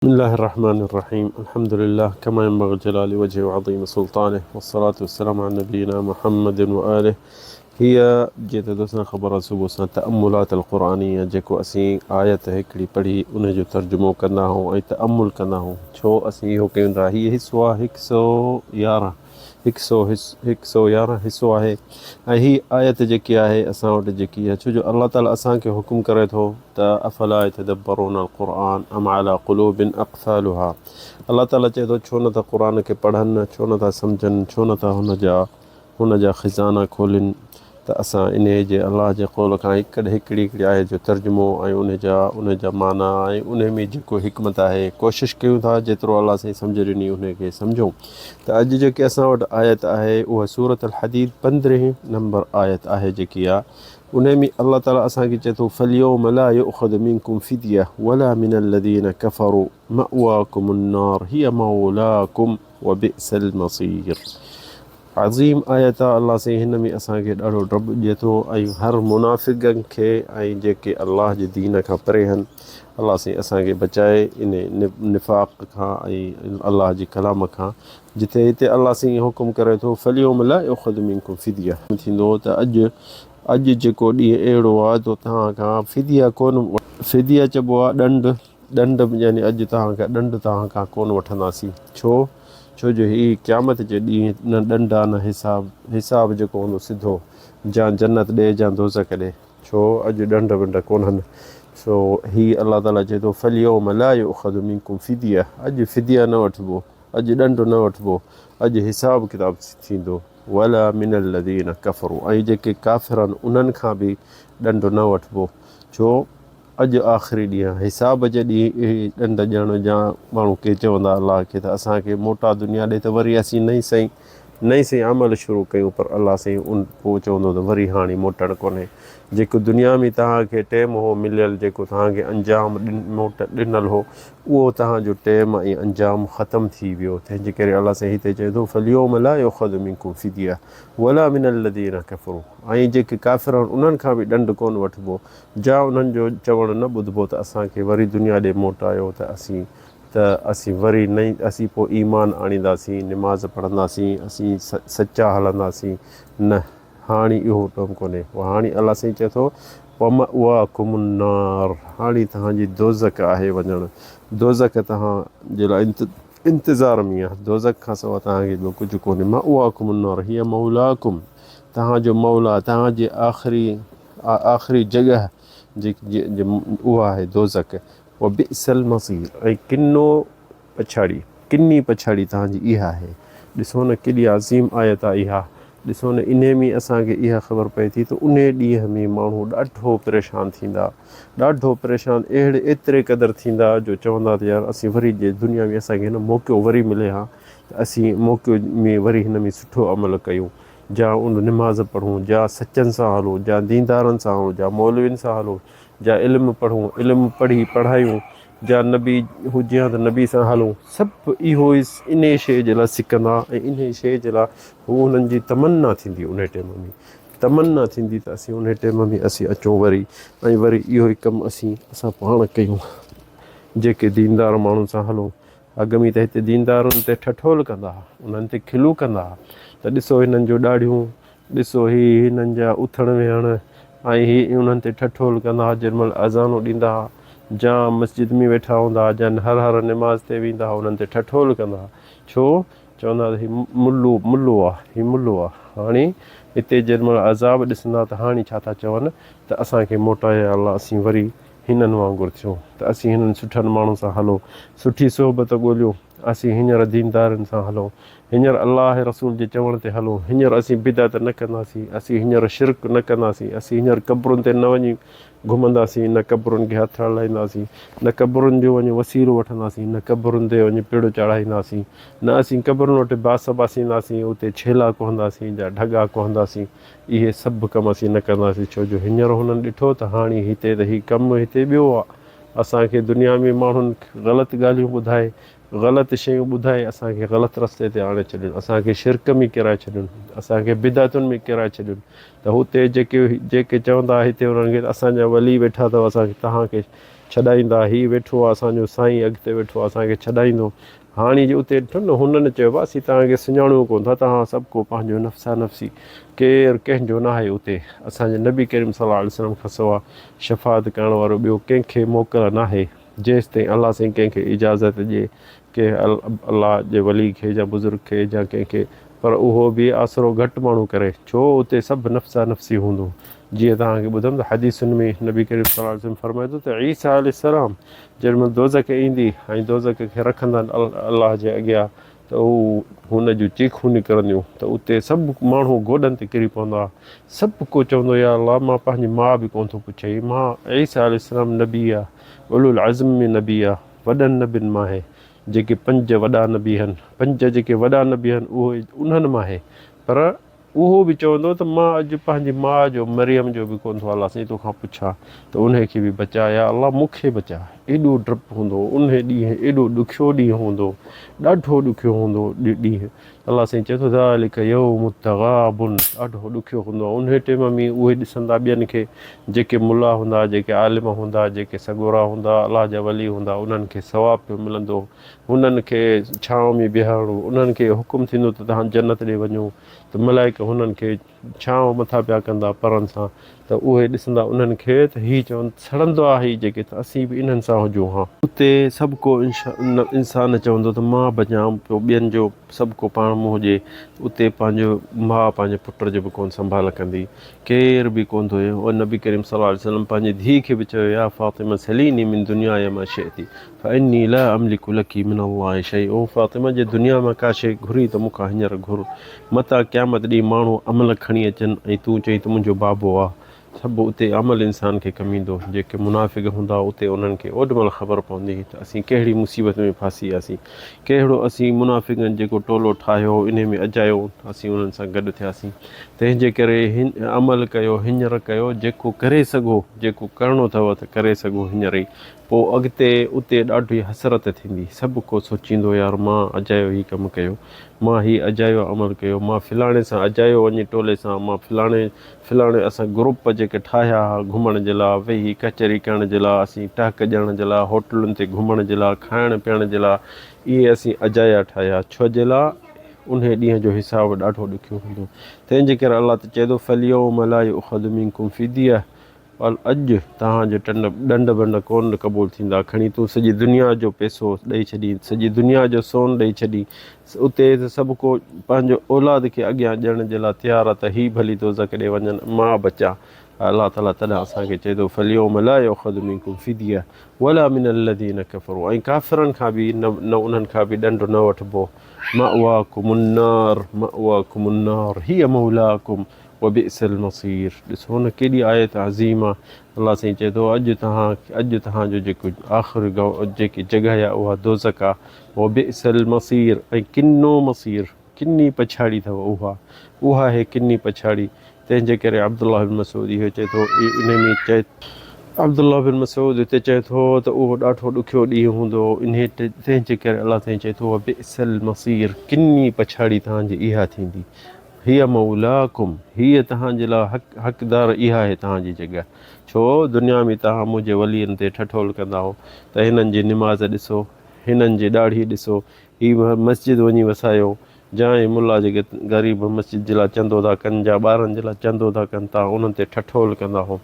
بسم الله الرحمن الرحيم الحمد لله كما ينبغي جلال وجهه وعظيم سلطانه والصلاة والسلام على نبينا محمد وآله هي جيئن ته دوستان خبر آهي صبح سان تأملات القرآنيه جيڪو اسين آيت هڪڙي پڙهي ان جو ترجمو ڪندا آهيون ۽ تأمل ڪندا آهيون ڇو اسين اهو ڪيون ٿا هي حصو آهي هڪ سو يارهن هڪ سو هڪ سو يارهن حصو آهي ۽ هي آيت جيڪي آهي اسان وٽ جيڪي آهي ڇو جو الله تعالي اسان کي حڪم ڪري ٿو ته افلا يتدبرون القرآن ام علي قلوب اقفالها الله تعالي چئي ٿو ڇو نٿا قرآن کي پڙهن ڇو نٿا سمجهن ڇو نٿا هن جا هن جا خزانا کولين ته اسان انهيء جي، الله جي، قول کان هڪ هڪڙي هڪڙي آيت جو ترجمو ۽ ان جا ان جا معنيٰ ۽ انهي ۾ جيڪو حڪمت آهي ڪوشش ڪيون ٿا جيترو الله سائين سمجهه ڏني انهي کي سمجهون ته اڄ جيڪي اسان وٽ آيت آهي اها سورة الحديد پندرهين نمبر آيت آهي جيڪي آ انهي ۾ الله تعالي اسان کي چئي ٿو فاليوم لا يؤخذ منڪم فديه ولا من الذين كفروا مأواڪم النار هي مولاڪم وبئس المصير عظيم آيت آ الله سائين هن ۾ اسان کي ڏاڍو ڊپ ڏئي ٿو ۽ هر منافقن کي ۽ جيڪي الله جي دين کان پري هن الله سائين اسان کي بچائي ان نفاق کان ۽ الله جي ڪلام کان جتي هتي الله سائين حڪم ڪري ٿو فاليوم لا يؤخذ منڪم فديه ٿيندو ته اڄ اڄ جيڪو ڏينهن اهڙو آ جو توهان کان فديه ڪون فديه چئبو آ ڏنڊ ڏنڊ يعني اڄ توهان کان ڏنڊ توهان کان ڪونه وٺنداسين. ڇو؟ ڇو جو هي قيامت جي ڏينهن نه ڏنڊ آ نه حساب، حساب جيڪو هوندو سڌو، جان جنت ڏي جان دوزخ ڏي. ڇو؟ اڄ ڏنڊ ونڊ ڪونهن. سو هي الله تعاليٰ چئي ٿو فاليوم لا يؤخذ منڪم فديه اڄ فديه نه وٺبو، اڄ ڏنڊ نه وٺبو، اڄ حساب ڪتاب ٿيندو. ولا من الذين ڪفروا ۽ جيڪي ڪافر آهن انهن کان به ڏنڊ نه وٺبو. ڇو؟ اڄ آخري ڏينهن آهي، حساب جي ڏينهن اهي ڏنڊ ڏيڻ جا ماڻهو ڪي چوندا الله کي ته اسان کي موٽاء دنيا ڏي ته وري اسين نئين سئين نئين سئين عمل شروع ڪيون پر الله سائين ان پوء چوندو ته وري هاڻي موٽڻ ڪونهي جيڪو دنيا ۾ توهان کي ٽيم هو مليل جيڪو توهان کي انجام موٽ ڏنل هو اهو توهان جو ٽيم ۽ انجام ختم ٿي ويو تنهن جي ڪري الله سائين هتي چئي ٿو فاليوم لا يؤخذ منڪم فديه ولا من الذين ڪفروا ۽ جيڪي ڪافر آهن انهن کان به ڏنڊ ڪونه وٺبو جا انهن جو چوڻ نه ٻڌبو ته اسان کي وري دنيا ڏي موٽايو ته اسين ته اسين وري نئين اسين پوء ايمان آڻينداسين، نماز پڙهنداسين، اسين سچا هلنداسين، نه هاڻي اهو ٽوم ڪونهي. هاڻي الله سائين چئي ٿو ومأواڪم النار هاڻي توهان جي دوزخ آهي وڃڻ، دوزخ توهان جي لاء انتظار ۾ آهي، دوزخ کان سواء توهان کي ٻيو ڪجهه ڪونهي، مأواڪم النار هي مولاڪم توهان جو مولا توهان جي آخري آخري جڳهه جيڪي اها آهي دوزخ، وبئس المصير ۽ ڪنو پڇاڙي، ڪني پڇاڙي توهان جي اها آهي. ڏسو نه ڪيڏي عظيم آيت آهي اها. ڏسو نه انهي ۾ اسان کي اها خبر پئي ٿي ته انهي ڏينهن ۾ ماڻهو ڏاڍو پريشان ٿيندا، ڏاڍو پريشان اهڙي ايتري قدر ٿيندا جو چوندا ته يار اسين وري جي دنيا ۾ اسان کي هن موقعو وري ملي ها ته اسين موقعو ۾ وري هن ۾ سٺو عمل ڪيون. جا ان نماز پڙهون، جا سچن سان هلون، جا ديندارن سان هلون، جا مولوين سان هلون، جا علم پڙهون، علم پڙهي پڙهايون، جا نبي هجي ها ته نبي سان هلون، سڀ اهو ئي انهيء شيء جي لاء سڪندا ۽ انهيء شيء جي لاء هو انهن جي تمنا ٿيندي انهيء ٽيم ۾ تمنا ٿيندي ته اسين انهيء ٽيم ۾ اسين اچون وري ۽ وري اهو ئي ڪم اسين اسان پاڻ ڪيون جيڪي ديندار ماڻهن سان هلون اڳ ۾ ته هتي ديندارن تي ٺٺول ڪندا ها، انهن تي کلون ڪندا ها ته ڏسو هنن جون ڏاڙهيون، ڏسو هي هنن جا اٿڻ ويهڻ ۽ هي انهن تي ٺٺول ڪندا ها، جنهن مهل اذانون ڏيندا ها، جا مسجد ۾ ويٺا هوندا ها، جا هر هر نماز تي ويندا ها، انهن تي ٺٺول ڪندا ها. ڇو؟ چوندا ها ته هي ملو، ملو آ، هي ملو آ. هاڻي هتي جنهن مهل عذاب ڏسندا ته هاڻي ڇا ٿا چون ته اسان کي موٽاء يا الله اسين وري هنن وانگر ٿيون ته اسين هنن سٺن ماڻهن سان هلون، سٺي صحبت ڳوليون، اسين هينئر ديندارن سان هلون، هينئر الله ۽ رسول جي چوڻ تي هلون، هينئر اسين بدعت نه ڪنداسين، اسين هينئر شرڪ نه ڪنداسين، اسين هينئر قبرن تي نه وڃي گهمنداسين، نه قبرن کي هٿ هلائينداسين، نه قبرن جو وڃي وسيلو وٺنداسين، نه قبرن تي وڃي پڙ چاڙهائينداسين، نه اسين قبرن وٽ باس باسينداسين، اتي ڇيلا ڪهنداسين جا ڍڳا ڪهنداسين. اهي سڀ ڪم اسين نه ڪنداسين ڇو جو هينئر هنن ڏٺو ته هاڻي هتي ته هي ڪم هتي ٻيو آ. اسان کي دنيا ۾ ماڻهن غلط ڳالهيون ٻڌائي، غلط شيون ٻڌائي اسان کي غلط رستي تي آڻي ڇڏين، اسان کي شرڪ ۾ ڪيرائي ڇڏين، اسان کي بدعتن ۾ ڪيرائي ڇڏين ته هتي جيڪي جيڪي چوندا هتي انهن کي ته اسان جا ولي ويٺا اٿو اسان کي توهان کي ڇڏائيندا، هي ويٺو آ اسان جو سائين اڳتي ويٺو آ اسان کي ڇڏائيندو. هاڻي جي اتي ڏٺو نه هنن چيو به اسين توهان کي سڃاڻون ڪونه ٿا توهان سڀ ڪو پنهنجو نفسا نفسي ڪير ڪنهن جو ناهي اتي اسان جي نبي ڪريم صلي الله عليه وسلم کان سوا شفاعت ڪرڻ وارو ٻيو ڪنهن کي موڪل ناهي جيستائين الله سائين ڪنهن کي اجازت ڏئي ڪنهن الله جي ولي کي يا بزرگ کي يا ڪنهن کي پر اهو به آسرو گهٽ ماڻهو ڪري ڇو اتي سڀ نفسا نفسي هوندو جيئن توهان کي ٻڌم ته حديثن ۾ نبي ڪريم صلي الله عليه وسلم فرمائي ٿو ته عيسيٰ عليه السلام جنهن مهل دوزخ ايندي ۽ دوزخ کي رکندا الله جي اڳيان ته هو هن جون چيخون نڪرنديون ته اتي سڀ ماڻهو گوڏن تي ڪري پوندا سڀ ڪو چوندو يا الله مان پنهنجي ماء به ڪونه ٿو پڇي مان عيسيٰ عليه السلام نبي آ اولو العزم ۾ نبي آ وڏن نبين مان آهي جيڪي پنج وڏا نبي هن پنج جيڪي وڏا نبي هن اهي انهن مان آهي پر اهو به چوندو ته مان اڄ پنهنجي ماء جو مريم جو به ڪونه ٿو الله سائين توکان پڇان ته انهي کي به بچاء يا الله مون کي بچاء. ايڏو ڊپ هوندو انهي ڏينهن ايڏو ڏکيو ڏينهن هوندو ڏاڍو ڏکيو هوندو ڏينهن الله سائين چئي ٿو ذالڪ يوم التغابن ڏاڍو ڏکيو هوندو آهي انهي ٽيم ۾ اهي ڏسندا ٻين کي جيڪي ملا هوندا جيڪي عالم هوندا جيڪي سڳورا هوندا الله جا ولي هوندا انهن کي ثواب پيو ملندو هنن کي ڇانو ۾ بيهارڻو، انهن کي حڪم ٿيندو ته توهان جنت ڏي وڃو ته ملائڪ هنن کي ڇانو مٿان پيا ڪندا پرن سان ته اهي ڏسندا انهن کي ته هي چون سڙندا هي جيڪي ته اسين به انهن سان هجون ها. اتي سڀ ڪو انسان چوندو ته مان بچان پيو ٻين جو سڀ ڪو پاڻ منهن ڏي اتي پنهنجو ماء پنهنجي پٽ جو به ڪونه سنڀال ڪندي ڪير به ڪونه ٿو ۽ نبي ڪريم صلي الله عليه وسلم پنهنجي ڌيء کي به چيو يا فاطمه سليني من دنياي ما شئتي فاني لا املڪ لڪ من الله شيئا او فاطمه جي دنيا مان ڪا شيء گهرين ته مون کان هينئر گهر متان قيامت ڏينهن ماڻهو عمل کڻي اچن ۽ تون چئين ته منهنجو بابو آ سڀ اتي عمل انسان کي ڪم ايندو جيڪي منافق هوندا اتي انهن کي اوڏ مهل خبر پوندي ته اسين ڪهڙي مصيبت ۾ ڦاسي وياسين ڪهڙو اسين منافقن جيڪو ٽولو ٺاهيو هو انهي ۾ اجايو اسين انهن سان گڏ ٿياسين تنهن جي ڪري عمل ڪيو هينئر ڪيو جيڪو ڪري سگهو جيڪو ڪرڻو اٿو ته ڪري سگهو هينئر ئي پوء اڳتي اتي ڏاڍي حسرت ٿيندي. سڀ ڪو سوچيندو يار مان اجايو هي ڪم ڪيو، مان هي اجايو عمل ڪيو، مان فلاڻي سان اجايو وڃي ٽولي سان، مان فلاڻي فلاڻي اسان گروپ جيڪي ٺاهيا ها گهمڻ جي لاء، ويهي ڪچهري ڪرڻ جي لاء، اسين ٽهڪ ڏيڻ جي لاء، هوٽلن تي گهمڻ جي لاء، کائڻ پيئڻ جي لاء، اهي اسين اجايا ٺاهيا. ڇو جي لاء انهي ڏينهن جو حساب ڏاڍو ڏکيو هوندو. تنهن جي ڪري الله ته چئي ٿو فاليوم لا يؤخذ منڪم فديه پر اڄ توهان جو ٽنڊ ڏنڊ بنڊ ڪونه قبول ٿيندا. کڻي تون سڄي دنيا جو پئسو ڏئي ڇڏين، سڄي دنيا جو سون ڏئي ڇڏين، اتي ته سڀ ڪو پنهنجو اولاد کي اڳيان ڏيڻ جي لاء تيار آ ته هي ڀلي دوزخ ڏي وڃن، مان بچان. الله تعاليٰ تڏهن اسان کي چئي ٿو فاليوم لا يؤخذ منڪم فديه ولا من الذين ڪفروا ۽ ڪافرن کان به نه نه انهن کان به ڏنڊ نه وٺبو. مأواڪم النار مأواڪم النار هي مولاڪم وبئس المصير ڏسو نه ڪيڏي آيت عظيم آ الله سائين چئي ٿو اڄ توهان اڄ توهان جو جيڪو آخر جيڪي جڳهه آ اها دوزخ آ وبئس المصير ۽ ڪنو مصير ڪني پڇاڙي اٿو اها اها آهي ڪني پڇاڙي تنهن جي ڪري عبدالله بن مسعود اهو چئي ٿو انهي ۾ چئي عبدالله بن مسعود هتي چئي ٿو ته اهو ڏاڍو ڏکيو ڏينهن هوندو انهي تنهن جي ڪري الله سائين چئي ٿو وبئس المصير ڪني پڇاڙي توهان جي اها ٿيندي هي مولاڪم، هيء توهان جي لاء حق، حقدار اها آهي توهان جي جڳهه. ڇو دنيا ۾ توهان منهنجي ولين تي ٺٺول ڪندا هئو ته هنن جي نماز ڏسو، هنن جي ڏاڙهي ڏسو، هي مسجد وڃي وسايو، جا ۽ ملا جيڪي غريب مسجد جي لاء چندو ٿا ڪن جا ٻارن جي لاء چندو ٿا ڪن توهان انهن تي ٺٺول ڪندا هئو.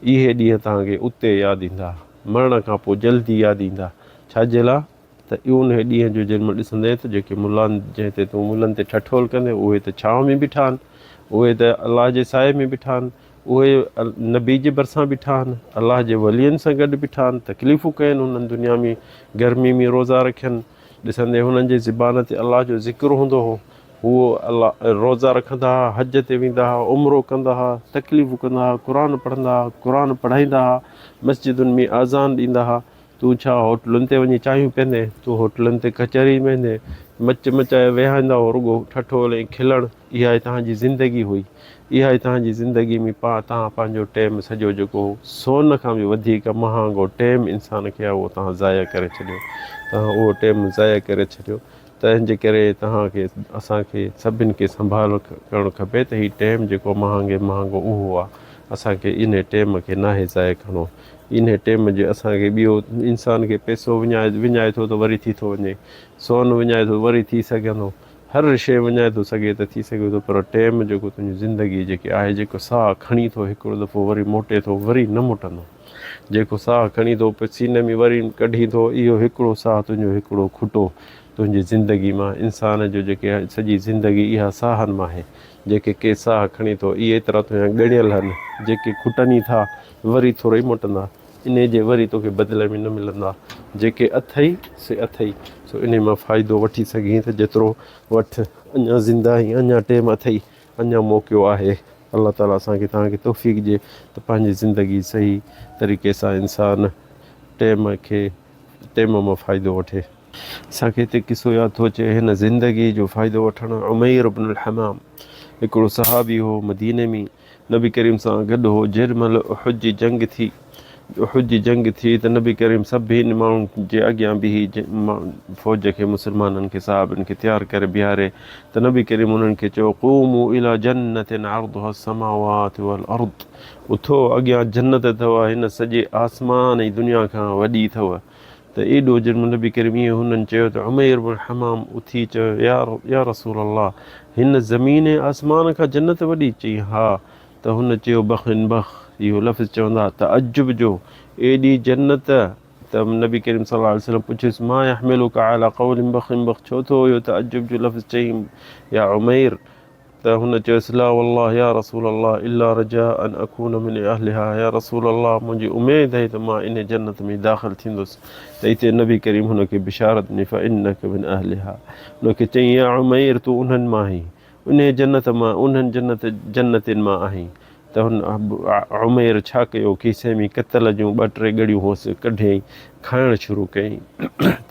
اهي ڏينهن توهان کي اتي ياد ايندا. مرڻ کان پوء جلدي ياد ايندا. ڇا جي لاء؟ ته انهيء ڏينهن جو جنهن مهل ڏسندين ته جيڪي ملان جنهن تي تون ملن تي ٺٺول ڪندين اهي ته ڇانو ۾ بيٺا آهن، اهي ته الله جي سائي ۾ بيٺا آهن، اهي نبي جي ڀرسان بيٺا آهن، الله جي ولين سان گڏ بيٺا آهن، تڪليفون ڪين هنن دنيا ۾ گرمي ۾ روزا رکين، ڏسندين هنن جي زبان تي الله جو ذڪر هوندو هو، هو الله روزا رکندا ها، حج تي ويندا ها، عمرو ڪندا ها، تڪليفون ڪندا ها، قرآن پڙهندا ها، قرآن پڙهائيندا ها، مسجدن ۾ اذان ڏيندا ها، تون ڇا هوٽلن تي وڃي چانهيون پيئندين؟ تون هوٽلن تي ڪچهري ويندين؟ مچ مچائي ويهائيندا هئو رڳو ٺٺول ۽ کلڻ، اها ئي توهان جي زندگي هئي. اها ئي توهان جي زندگي ۾ پا توهان پنهنجو ٽيم سڄو جيڪو هو سون کان به وڌيڪ مهانگو ٽيم انسان کي آهي اهو توهان ضايع ڪري ڇڏيو. توهان اهو ٽيم ضايع ڪري ڇڏيو. تنهن جي ڪري توهان کي اسان کي سڀن کي سنڀال ڪرڻ کپي ته هي ٽيم جيڪو مهانگي مهانگو اهو آهي اسان کي انهي ٽيم کي ناهي ضايع ڪرڻو. انهي ٽيم جي اسان کي ٻيو انسان کي پئسو وڃائي وڃائي ٿو ته وري ٿي ٿو وڃي سون وڃائي ٿو وري ٿي سگهندو هر شيء وڃائي ٿو سگهي ته ٿي سگهي ٿو پر ٽيم جيڪو تنهنجي زندگي جيڪي آهي جيڪو ساهه کڻي ٿو هڪڙو دفعو وري موٽي ٿو وري نه موٽندو جيڪو ساهه کڻي ٿو پوء سيني ۾ وري ڪڍي ٿو اهو هڪڙو ساهه تنهنجو هڪڙو کٽو تنهنجي زندگي مان انسان جو جيڪي سڄي زندگي اها ساهن مان آهي جيڪي ڪي ساهه کڻي ٿو اهي ايترا تنهنجا ڳڻيل هن جيڪي کٽن ئي ٿا وري ٿورئي موٽندا انهي جي وري توکي بدلي ۾ نه ملندا جيڪي اٿئي سي اٿئي سو انهي مان فائدو وٺي سگهين ته جيترو وٺ اڃا زنده آهين اڃا ٽيم اٿئي اڃا موقعو آهي الله تعالي اسان کي توهان کي توفيق ڏي ته پنهنجي زندگي صحيح طريقي سان انسان ٽيم کي ٽيم مان فائدو وٺي. اسان کي هتي قصو ياد ٿو اچي هن زندگي جو فائدو وٺڻ عمير بن الحمام هڪڙو صحابي هو مديني ۾ نبي ڪريم سان گڏ هو جنهن مهل احد جي جنگ ٿي احد جي جنگ ٿي ته نبي ڪريم سڀني ماڻهن جي اڳيان بيهي فوج کي مسلمانن کي صحابين کي تيار ڪري بيهاري ته نبي ڪريم انهن کي چيو قوموا الي جنة عرضها السماوات والارض اٿو اڳيان جنت اٿو هن سڄي آسمان ۽ دنيا کان وڏي اٿو ته ايڏو جنهن مهل نبي ڪريم ائين هنن چيو ته عمير بن حمام اٿي چيو يا رسول الله هن زمين ۽ آسمان کان جنت وڏي؟ چيائين ها ته هن چيو بخ بخ اهو لفظ چوندا تعجب جو ايڏي جنت ته نبي ڪريم صلي الله عليه وسلم پڇيس ما يحملک علي قول بخ بخ ڇو ٿو اهو تعجب جو لفظ چئين يا عمير؟ ته هن چيس، لا والله يا رسول الله الا رجاء ان اڪون من اهلها يا رسول الله منهنجي اميد آهي ته مان انهي جنت ۾ داخل ٿيندس ته اتي نبي ڪريم هن کي بشارت ڏني فانک من اهلها هن کي چيائين يا عمير تون انهن مان آهين انهي جنت مان انهن جنت جنتين مان آهين ته هن عمير ڇا ڪيو کيسي ۾ ڪتل جون ٻه ٽي ڳڙيون هئس ڪڍيائين کائڻ شروع ڪيائين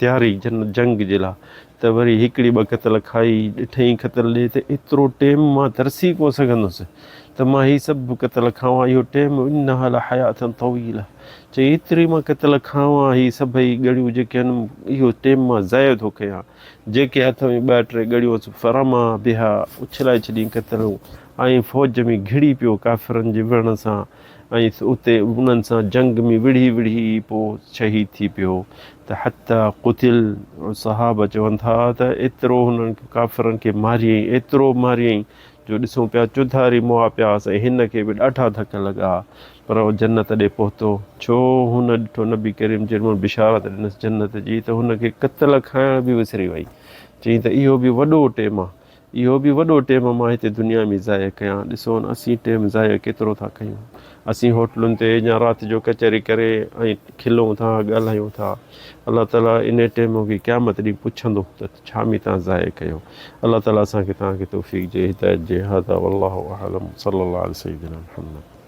تياري جنگ جي لاء ته وري هڪڙي ٻه ڪتل کائي ڏٺئين ڪتل ڏي ته ايترو ٽيم مان ترسي ڪونه سگهندس ته مان هي سڀ ڪتل کاوان اهو ٽيم انها لحياة طويلة چئي ايتري مان ڪتل کاوان هي سڀئي ڳڙيون جيڪي آهن اهو ٽيم مان ضايع ٿو ڪيان جيڪي هٿ ۾ ٻه ٽي ڳڙيون هئس فرما بها اڇلائي ڇڏيائين ڪتلون ۽ فوج ۾ گهڙي پيو ڪافرن جي وڙهڻ سان ۽ اتي انهن سان جنگ ۾ وڙهي وڙهي پوء شهيد ٿي پيو ته حتي قتل صحابه چون ٿا ته ايترو هنن ڪافرن کي ماريائين ايترو ماريائين جو ڏسون پيا چوڌاري مئا پيا ۽ هن کي به ڏاڍا ڌڪ لڳا پر هو جنت ڏي پهتو ڇو هن ڏٺو نبي ڪريم جنهن مهل بشارت ڏنس جنت جي ته هن کي قتل کائڻ به وسري وئي چيائين ته اهو به وڏو ٽيم آ اهو به وڏو ٽيم مان هتي دنيا ۾ ضايع ڪيان. ڏسو نه اسين ٽيم ضايع ڪيترو ٿا ڪيون. اسين هوٽلن تي يا رات جو ڪچهري ڪري ۽ کلون ٿا ڳالهايون ٿا. الله تعاليٰ انهي ٽيم کي قيامت ڏينهن پڇندو ته ڇا ۾ تان ضايع ڪيو. الله تعاليٰ اسان کي توهان کي توفيق جي هدايت جي. هذا والله اعلم صلي الله علي سيدنا محمد.